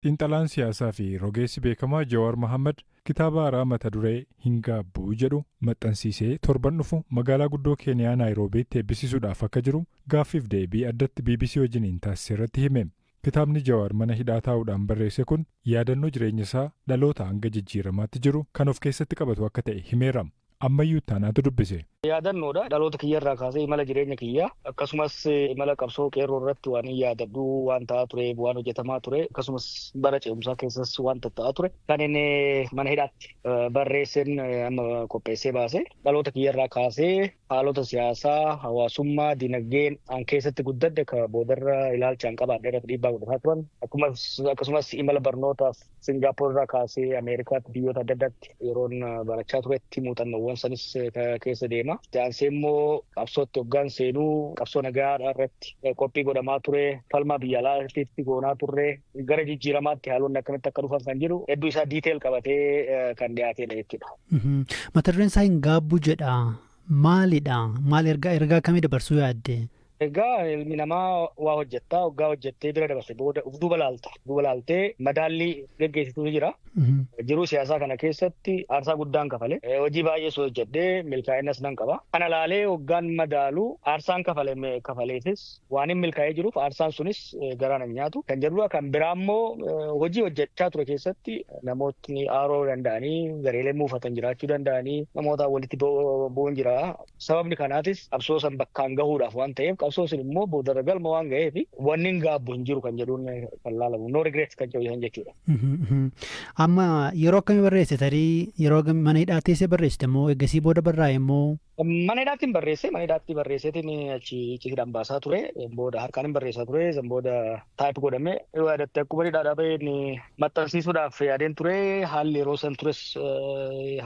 Xiinxalaan siyaasaa fi rogeessi beekamaa Jawaar Mohaammed kitaaba haaraa mata duree "Hin Gaabbuu" jedhu maxxansiisee torban dhufu magaalaa guddoo Keeniyaa Naayiroobiitti eebbisiisuudhaaf akka jiru gaaffiif deebii addatti BBC wajjiniin taasise irratti hime. Kitaabni Jawaar mana hidhaa taa'uudhaan barreesse kun yaadannoo jireenya isaa dhaloota hanga jijjiiramaatti jiru kan of keessatti qabatu akka ta'e himeera. Ammayyuu ittaanaatu dubbise. Yaadannoodha. Dhaloota kiyyarraa kaasee imala jireenya kiyyaa, akkasumas imala qabsoo qeerroo irratti waan yaadadhu, waan ta'aa ture, waan hojjetamaa ture, akkasumas bara ce'umsaa keessas waan ta'aa ture kan inni mana hidhaatti barreesseen amma qopheessee baase. Dhaloota kiyyarraa kaasee haalota siyaasaa, hawaasummaa, dinagdeen an keessatti guddadhe ka boodarra ilaalchaan qabaadhe irratti dhiibbaa godhataa turan, akkasumas imala barnootaaf Singaappoor irraa kaasee Ameerikaatti, biyyoota adda addaatti yeroon barachaa turetti muuxannoowwan sanis keessa deema. Itti immoo qabsootti hoggaan seenuu, qabsoo nagaa irratti qophii godhamaa ture, falmaa biyya alaatti goonaa turre, gara jijjiiramaatti haalonni akkamitti akka dhufan kan jiru hedduu isaa detail qabatee kan dhiyaatedha jechuudha. Mata dureen isaa "Hin Gaabbu" jedha. Maalidha? Maal ergaa akkamii dabarsuu yaadde? Egaa ilmi namaa waa hojjettaa, hoggaa hojjettee bira dabarse booda uf duuba laalta. Duuba laaltee madaallii geggeessituutu jira. Jiruu siyaasaa kana keessatti aarsaa guddaan kafale. Hojii baay'ees hojjedhee milkaa'inas nan qaba. Kana laalee hoggaan madaalu, aarsaan kafale kafaleefis waan hin milkaa'ee jiruuf aarsaan sunis garaa nan nyaatu. Kan jedhudha. Kan biraa immoo hojii hojjechaa ture keessatti namootni aaroo danda'anii, gareelee muufatan jiraachuu danda'anii, namoota walitti bu'uun jira. Sababni kanaatis qabsoo san bakkaan gahuudhaaf waan ta'eef, qabsoo sun immoo boodarra galma waan ga'eef wanni hin gaabbu hin jiru kan jedhuun kan laalamu. No regret kan jedhu jechuudha. Amma yeroo akkamii barreesse? Tarii yeroo mana hidhaa teessee barreessite moo eeggasii booda barraa'e moo? Mana hidhaatti hin barreesse. Mana hidhaatti barreesseetiin achi icciitiidhaan baasaa ture. Booda harkaan hin barreessaa ture. San booda type godhame. Yoo yaadatte, akkuma hidhaadhaa baheen maxxansiisuudhaaf yaadeen ture. Haalli yeroo san tures,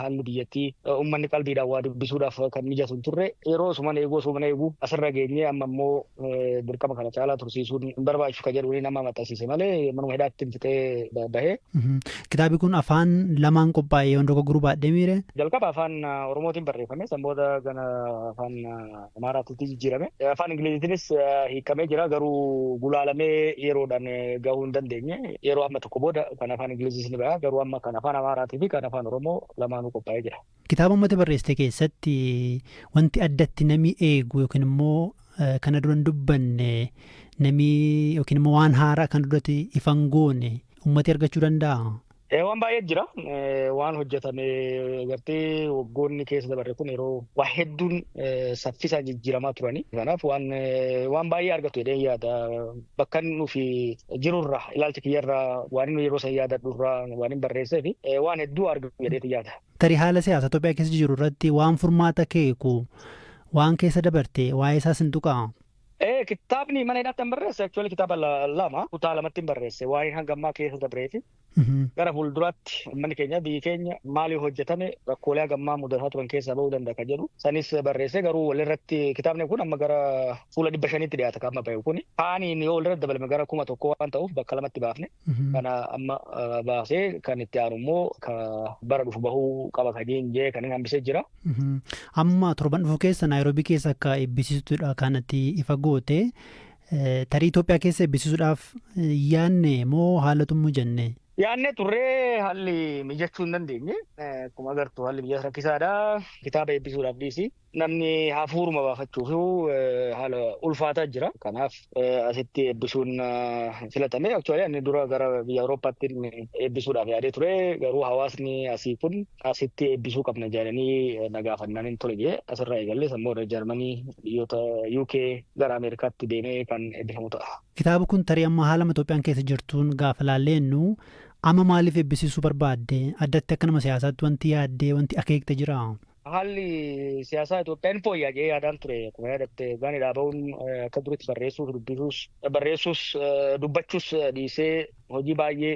haalli biyyattii uummanni qalbiidhaan waa dubbisuudhaaf kan mijatu hin turre. Yeroo osuman eeguu, osuman eeguu asirra geenyee, amma immoo dirqama kana caalaa tursiisuun hin barbaachisu kan jedhu nama maxxansiise malee manuma hidhaatti fixee bahee. Kitaabni kun afaan lamaan qophaa'ee yoo dogoggoruu baadhee miire? Jalqaba afaan Oromootiin barreeffame. San booda gara afaan Amaaraatti jijjiirame. Afaan Ingiliziitiinis hiikamee jira, garuu gulaalamee yeroodhaan gahuu hin dandeenye. Yeroo amma tokko booda kan afaan Ingiliziis ni baha, garuu amma kan afaan Amaaraatii fi kan afaan Oromoo lamaanuu qophaa'ee jira. Kitaaba ummata barreessite keessatti wanti addatti namni eegu yookiin immoo kana dura hin dubbanne namni yookiin immoo waan haaraa kan duratti ifan goone ummati argachuu danda'a? Waan baay'ee jira. Waan hojjetame gartee waggoonni keessa dabarre kun yeroo waa hedduun saffisaan jijjiiramaa turani. Kanaaf waan baay'ee argatu jedhee yaada. Bakka nufi jirurraa, ilaalcha kiyyarraa, waan inni yeroo san yaadadhurraa, waan hin barreessee fi waan hedduu argatu jedheeti yaada. Tarii haala siyaasa Itoophiyaa keessa jiru irratti waan furmaata keeku, waan keessa dabarte waa'ee isaas hin tuqaa? Kitaabni mana hidhaatti hin barreesse actually kitaaba lama, kutaa lamatti hin barreesse, waa'ee hanga ammaa keessa dabreefi. Gara fuulduraatti uummanni keenya, biyyi keenya maaliif hojjetame rakkoolee hagammaa mudataa turan keessaa bahuu danda'a kan jedhu sanis barreesse. Garuu walirratti kitaabni kun amma gara fuula 500tti dhiyaata kan amma bahe kuni. Kaaniin yoo walirratti dabalame gara 1000 waan ta'uuf bakka lamatti baafne. Kana amma baasee kan itti aanu immoo ka bara dhufu bahuu qaba kan jee kan inni hambisee jira. Amma torban dhufu keessa Naayiroobii keessa akka eebbisiistudha kanatti ifa goote. Tarii Itoophiyaa keessa eebbisiisuudhaaf yaadne moo haalatu jenne? Yaadne turree, haalli mijachuu hin dandeenye. Akkuma agartu haalli biyya rakkisaadha. Kitaaba eebbisuudhaaf dhiisi. Namni hafuuruma baafachuuf haala ulfaataa jira. Kanaaf asitti eebbisuun filatame. Actually ani dura gara biyya Awurooppaatti eebbisuudhaaf yaadee ture. Garuu hawaasni asii kun asitti eebbisuu qabna jedhanii na gaafannaan hin tole jee asirraa eegallee, san booda Jarmanii, biyyoota UK, gara Ameerikaatti deemee kan eebbifamu ta'a. Kitaaba kun tarii amma haala Itoophiyaan keessa jirtuun gaafa laalleennu, amma maaliif eebbisiisuu barbaadde? Addatti akka nama siyaasaatti wanti yaaddee, wanti akeekte jira? Haalli siyaasaa Itoophiyaan fooyya'aa jedhee yaadaan ture. Akkuma yaadatte gaaniidhaa bahuun akka duritti barreessuus dubbisuus, barreessuus dubbachuus dhiisee hojii baay'ee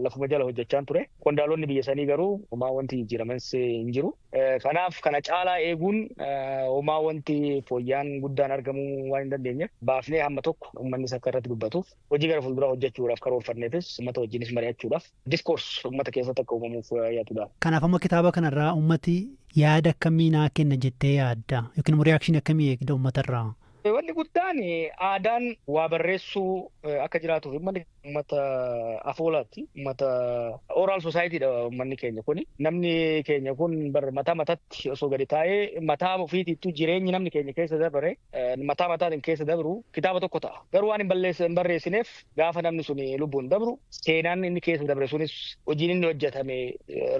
lafuma jala hojjechaan ture. Qondaalonni biyya sanii garuu homaa wanti jijjiirames hin jiru. Kanaaf kana caalaa eeguun homaa wanti fooyya'aan guddaan argamuu waan hin dandeenyeef, baafnee hamma tokko uummannis akka irratti dubbatuuf, hojii gara fuulduraa hojjechuudhaaf karoorfanneefis uummata wajjinis mari'achuudhaaf, discourse uummata keessatti akka uumamuuf yaadudha. Kanaaf amma kitaaba kanarraa uummati yaada akkamii naa kenna jettee yaadda, yookiin immoo reaction akkamii eegda uummatarraa? Wanni guddaan aadaan waa barreessuu akka jiraatuuf uummanni uummata afoolaati. Uummata oral society dha uummanni keenya kuni. Namni keenya kun mataa mataatti osoo gadi taa'ee mataa ofiitiittuu jireenyi namni keenya keessa dabare mataa mataatiin keessa dabru kitaaba tokko ta'a. Garuu waan hin barreessineef gaafa namni sun lubbuun dabru seenaan inni keessa dabre sunis, hojiin inni hojjetame,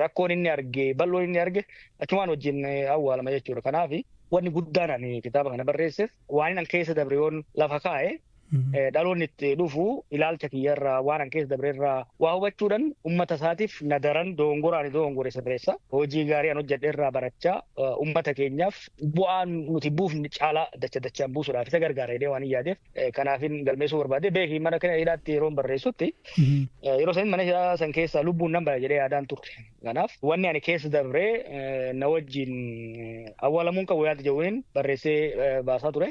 rakkoon inni arge, bal'oon inni arge achumaan wajjin awwaalama jechuudha. Kanaaf wanni guddaan ani kitaaba kana barreesseef waan inni keessa dabre yoon lafa kaa'e, dhaloonni itti dhufu ilaalcha kiyyarraa, waan an keessa dabreerraa waa hubachuudhaan uummata isaatiif na daran dogongora ani dogongore sirreessa. Hojii gaarii an hojjedhe irraa barachaa uummata keenyaaf bu'aan nuti buufne caalaa dacha dachaan buusuudhaaf isa gargaara jedhee waan hin yaadeef kanaafin galmeessuu barbaade. Beekii, mana kana hidhaatti yeroo barreessutti yeroo sanin mana hidhaa san keessaa lubbuun nan baya jedhee yaadaan turre. Kanaaf wanni ani keessa dabree na wajjin awwaalamuun qabu yaada jedhuun barreessee baasaa ture.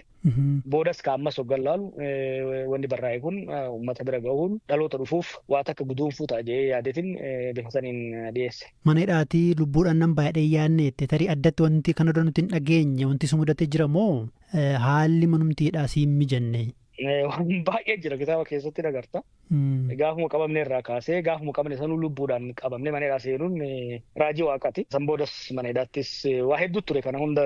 Boodas ka ammas hoggan laalu wanni barraa'e kun uummata bira gahuun dhaloota dhufuuf waa takka guduunfuu ta'a jedhee yaadeetiin bifa saniin dhiyeesse. Mana hidhaatii lubbuudhaan nan baay'ee yaadne jette, tarii addatti wanti kana dura nuti hin dhageenye wanti si mudatee jira moo haalli manumti hidhaa si hin mijanne? Waan baay'ee jira, kitaaba keessatti agarta. Gaafuma qabamne irraa kaasee, gaafuma qabne sanuu lubbuudhaan qabamne mana hidhaa seenuun raajii waaqaati. San boodas mana hidhaattis waa hedduu ture, kana hunda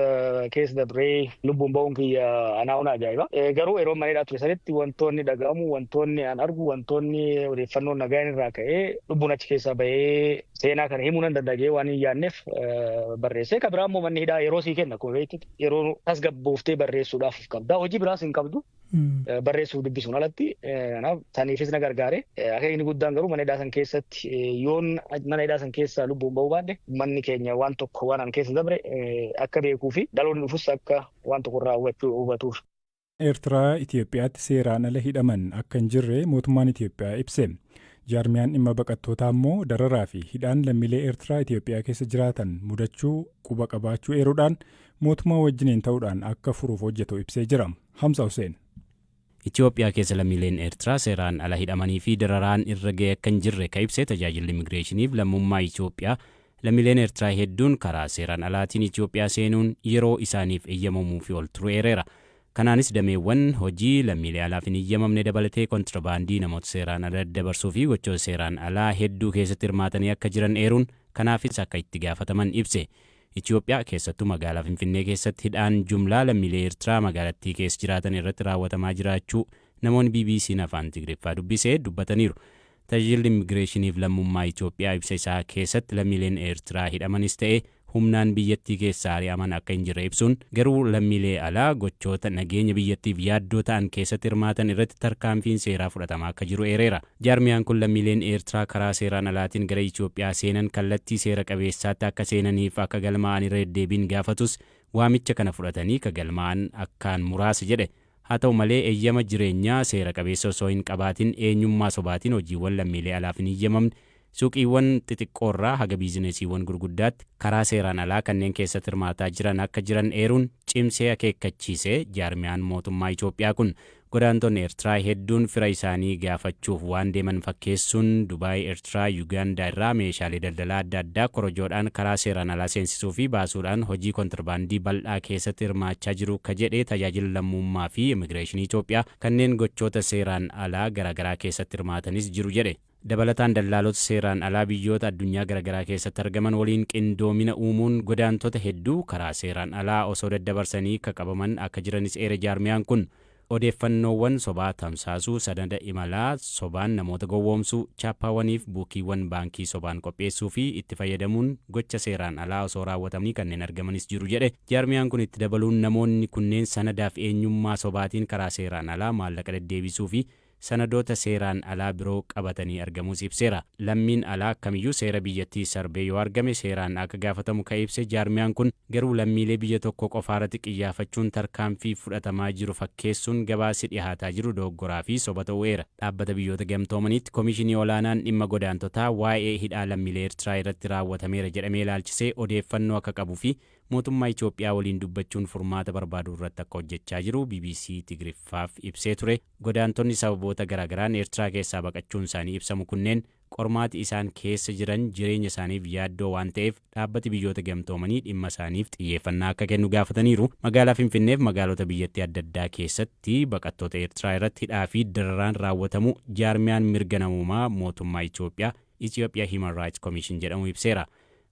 keessa dabree lubbuun ba'uun kiyya anaa una ajaa'iba. Garuu yeroo mana hidhaa ture sanitti wantoonni dhaga'amu, wantoonni an argu, wantoonni odeeffannoon nagaan irraa ka'ee lubbuun achi keessaa bahee seenaa kana himuu nan danda'a waan hin yaadneef barreessee. Kan biraa immoo manni hidhaa yeroo sii kenna, akkuma beektu yeroo tasgabbooftee barreessuudhaaf qabda. Hojii biraas hin qabdu. Barreessuuf dubbisuun alatti, kanaaf saniifis na gargaare. Akeekni guddaan garuu mana hidhaa san keessatti yoon mana hidhaa san keessa lubbuun bahuu baadhe, manni keenya waan tokko waan an keessa dabre akka beekuu fi dhaloonni dhufus akka waan tokko irraa hubatuuf. Eertiraa Itoophiyaatti seeraan ala hidhaman akka hin jirre mootummaan Itoophiyaa ibse. Jaarmiyaan dhimma baqattootaa immoo dararaa fi hidhaan lammiilee Eertiraa Itoophiyaa keessa jiraatan mudachuu quba qabaachuu eeruudhaan mootummaa wajjiniin ta'uudhaan akka furuuf hojjetu ibsee jira. Hamza Hussein. Itoophiyaa keessa lammiileen Eertiraa seeraan ala hidhamanii fi dararaan irra ga'e akka hin jirre ka ibse tajaajilli immigireeshiniif lammummaa Itoophiyaa, lammiileen Eertiraa hedduun karaa seeraan alaatiin Itoophiyaa seenuun yeroo isaaniif eeyyamamuufi ol turu eereera. Kanaanis dameewwan hojii lammiilee alaaf hin eeyyamamne dabalatee kontirbaandii namoota seeraan ala dabarsuu fi gochoota seeraan alaa hedduu keessatti hirmaatanii akka jiran eeruun kanaafis akka itti gaafataman ibse. Itoophiyaa keessattuu magaalaa Finfinnee keessatti hidhaan jumlaa lammiilee Eertiraa magaalattii keessa jiraatan irratti raawwatamaa jiraachuu namoonni BBC'n afaan Tigiriffaa dubbisee dubbataniiru. Tajaajilli immigireeshiniif lammummaa Itoophiyaa ibsa isaa keessatti lammiileen Eertiraa hidhamanis ta'e humnaan biyyattii keessaa ari'aman akka hin jirre ibsuun, garuu lammiilee alaa gochoota nageenya biyyattiif yaaddoo ta'an keessatti hirmaatan irratti tarkaanfiin seeraa fudhatamaa akka jiru eereera. Jaarmiyaan kun lammiileen Eertiraa karaa seeraan alaatiin gara Itoophiyaa seenan kallattii seera qabeessaatti akka seenaniif akka galmaa'an irra deddeebiin gaafatus, waamicha kana fudhatanii ka galmaa'an akkaan muraasa jedhe. Haa ta'u malee, eeyyama jireenyaa seera qabeessa osoo hin qabaatin eenyummaa sobaatiin hojiiwwan lammiilee alaaf hin eeyyamamne suuqiiwwan xixiqqoorraa haga biizinesiiwwan gurguddaatti karaa seeraan alaa kanneen keessatti hirmaataa jiran akka jiran eeruun cimsee akeekkachiise. Jaarmiyaan mootummaa Itoophiyaa kun godaantonni Eertiraa hedduun fira isaanii gaafachuuf waan deeman fakkeessuun Dubaay, Eertiraa, Yuugaandaa irraa meeshaalee daldalaa adda addaa korojoodhaan karaa seeraan alaa seensisuu fi baasuudhaan hojii kontirbaandii bal'aa keessatti hirmaachaa jiru ka jedhe tajaajila lammummaa fi immigireeshinii Itoophiyaa, kanneen gochoota seeraan alaa garaagaraa keessatti hirmaatanis jiru jedhe. Dabalataan dallaalota seeraan alaa biyyoota addunyaa garaagaraa keessatti argaman waliin qindoomina uumuun godaantota hedduu karaa seeraan alaa osoo daddabarsanii ka qabaman akka jiranis eere jaarmiyaan kun. Odeeffannoowwan sobaa tamsaasuu, sanada imalaa sobaan namoota gowwoomsuu, chaappaawwaniif buukiiwwan baankii sobaan qopheessuu fi itti fayyadamuun gocha seeraan alaa osoo raawwatamanii kanneen argamanis jiru jedhe. Jaarmiyaan kun itti dabaluun namoonni kunneen sanadaaf eenyummaa sobaatiin karaa seeraan alaa maallaqa deddeebisuu fi sanadoota seeraan alaa biroo qabatanii argamuus ibseera. Lammiin alaa kamiyyuu seera biyyattii sarbee yoo argame seeraan akka gaafatamu ka ibse jaarmiyaan kun, garuu lammiilee biyya tokko qofaarratti qiyyaafachuun tarkaanfii fudhatamaa jiru fakkeessuun gabaasi dhihaataa jiru dogoggoraa fi soba ta'uu eera. Dhaabbata Biyyoota Gamtoomaniitti Komishinii Olaanaan dhimma godaantotaa waa'ee hidhaa lammiilee Eertiraa irratti raawwatameera jedhamee ilaalchisee odeeffannoo akka qabuu fi mootummaa Itoophiyaa waliin dubbachuun furmaata barbaaduu irratti akka hojjechaa jiru BBC Tigriffaaf ibsee ture. Godaantonni sababoota garaagaraan Eertiraa keessaa baqachuun isaanii ibsamu kunneen qormaati isaan keessa jiran jireenya isaaniif yaaddoo waan ta'eef dhaabbati Biyyoota Gamtoomanii dhimma isaaniif xiyyeeffannaa akka kennu gaafataniiru. Magaalaa Finfinneef magaalota biyyattii adda addaa keessatti baqattoota Eertiraa irratti hidhaa fi dararaan raawwatamu jaarmiyaan mirga namoomaa mootummaa Itoophiyaa Ethiopia Human Rights Commission jedhamu ibseera.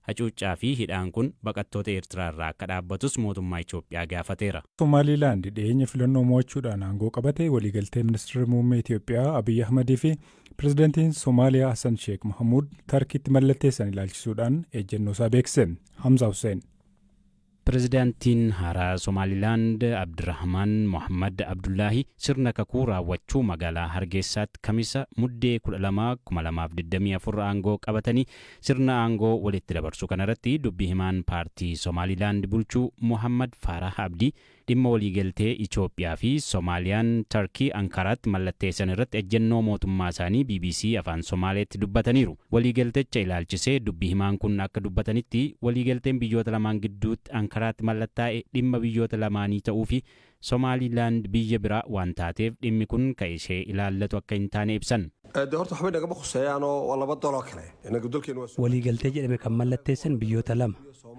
Hacuuccaa fi hidhaan kun baqattoota Eertiraa irraa akka dhaabbatus mootummaa Itoophiyaa gaafateera. Somaaliilaand dhiyeenya filannoo mo'achuudhaan aangoo qabate waliigaltee ministeerri muummee Itoophiyaa Abiyyi Ahmadii fi pirezidaantiin Somaaliyaa Hassan Sheekh Mahamuud Tarkiitti mallatteessan ilaalchisuudhaan ejjennoo isaa beeksise. Hamza Hussein. Pirezidaantiin haaraa Somaalilaand Abdirahmaan Mohammad Abdullaahi sirna kakuu raawwachuu magaalaa Hargeysaatti Kamisa Muddee 12, 2024 aangoo qabatanii sirna aangoo walitti dabarsuu kanarratti dubbii himaan paartii Somaalilaand bulchuu Mohammad Farah Abdii dhimma waliigaltee Itoophiyaa fi Somaaliyaan Tarkii Ankaraatti mallatteessan irratti ejjennoo mootummaa isaanii BBC Afaan Somaaleetti dubbataniiru. Waliigaltecha ilaalchisee dubbii himaan kun akka dubbatanitti, waliigalteen biyyoota lamaan gidduutti Ankaraatti mallattaa'e dhimma biyyoota lamaanii ta'uu fi Somaalilaand biyya biraa waan taateef dhimmi kun kan ishee ilaallatu akka hin taane ibsan. De horta waxba nagama khuseeyaanoo waa laba doloo kale inaga dalkeenu waa Waliigaltee jedhame kan mallatteessan biyyoota lama,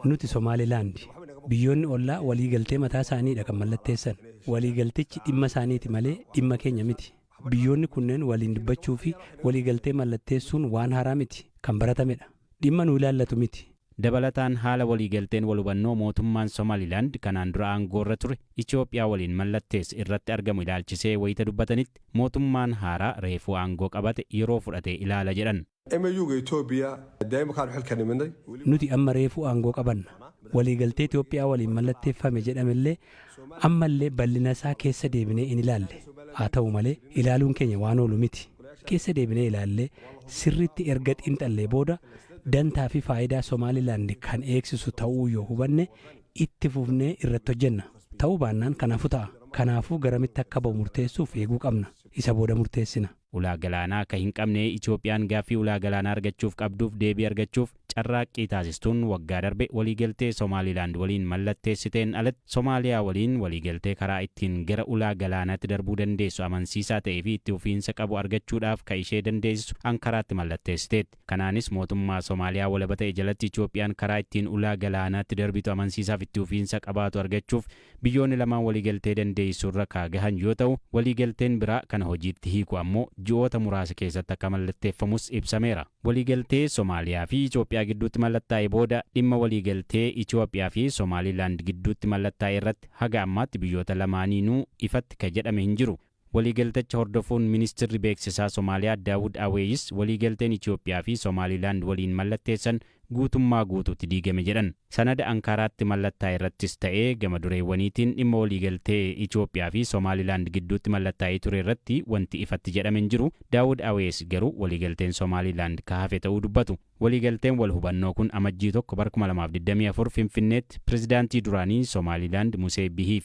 nuti Somaalilaandi. Biyyoonni ollaa waliigaltee mataa isaaniidha kan mallatteessan. Waliigaltichi dhimma isaaniiti malee dhimma keenya miti. Biyyoonni kunneen waliin dubbachuu fi waliigaltee mallatteessuun waan haaraa miti, kan baratamedha. Dhimma nu ilaallatu miti. Dabalataan haala waliigalteen wal hubannoo mootummaan Somaalilaand kanaan dura aangoorra ture Itoophiyaa waliin mallatteesse irratti argamu ilaalchisee wayita dubbatanitti, mootummaan haaraa reefuu aangoo qabate yeroo fudhatee ilaala jedhan. MOU-ga Etoobiya dee imakaan xilka nimidnay. Nuti amma reefuu aangoo qabanna. Waliigaltee Itoophiyaa waliin mallatteeffame jedhamellee ammallee bal'ina isaa keessa deebinee in ilaalle. Haa ta'u malee, ilaaluun keenya waan oolu miti. Keessa deebinee ilaallee sirriitti erga xiinxallee booda, dantaa fi faayidaa Somaalilaand kan eegsisu ta'uu yoo hubanne, itti fufnee irratti hojjenna. Ta'uu baannaan kanaafuu ta'a. Kanaafuu garamitti akka ba'u murteessuuf eeguu qabna. Isa booda murteessina. Ulaa galaanaa akka hin qabne Itoophiyaan gaaffii ulaa galaanaa argachuuf qabduuf deebii argachuuf carraaqqii taasistuun waggaa darbe waliigaltee Somaalilaand waliin mallatteessiteen alatti, Somaaliyaa waliin waliigaltee karaa ittiin gara ulaa galaanaatti darbuu dandeessu amansiisaa ta'ee fi itti fufiinsa qabu argachuudhaaf kan ishee dandeessisu Ankaraatti mallatteessiteetti. Kanaanis mootummaa Somaaliyaa walaba ta'e jalatti Itoophiyaan karaa ittiin ulaa galaanaatti darbitu amansiisaaf itti fufiinsa qabaatu argachuuf biyyoonni lamaan waliigaltee dandeessu irra gahan yoo ta'u, waliigalteen biraa kana hojiitti hiiku ammoo ji'oota muraasa keessatti akka mallatteeffamus ibsameera. Waliigaltee Somaaliyaa fi Itoophiyaa gidduutti mallattaa'e booda dhimma waliigaltee Itoophiyaa fi Somaalilaand gidduutti mallattaa'e irratti haga ammaatti biyyoota lamaaniinuu ifatti ka jedhame hin jiru. Waliigaltecha hordofuun ministirri beeksisaa Somaaliyaa Daawud Aweeyis waliigalteen Itoophiyaa fi Somaalilaand waliin mallatteessan guutummaa guutuutti diigame jedhan. Sanada Ankaraatti mallattaa'e irrattis ta'ee gama dureewwaniitiin dhimma waliigaltee Itoophiyaa fi Somaalilaand gidduutti mallattaa'ee ture irratti wanti ifatti jedhame hin jiru. Daawud Awees garuu waliigalteen Somaalilaand ka hafe ta'uu dubbatu. Waliigalteen wal hubannoo kun Amajjii 1 bara 2024 Finfinneetti pirezidaantii duraanii Somaalilaand Musee Bihii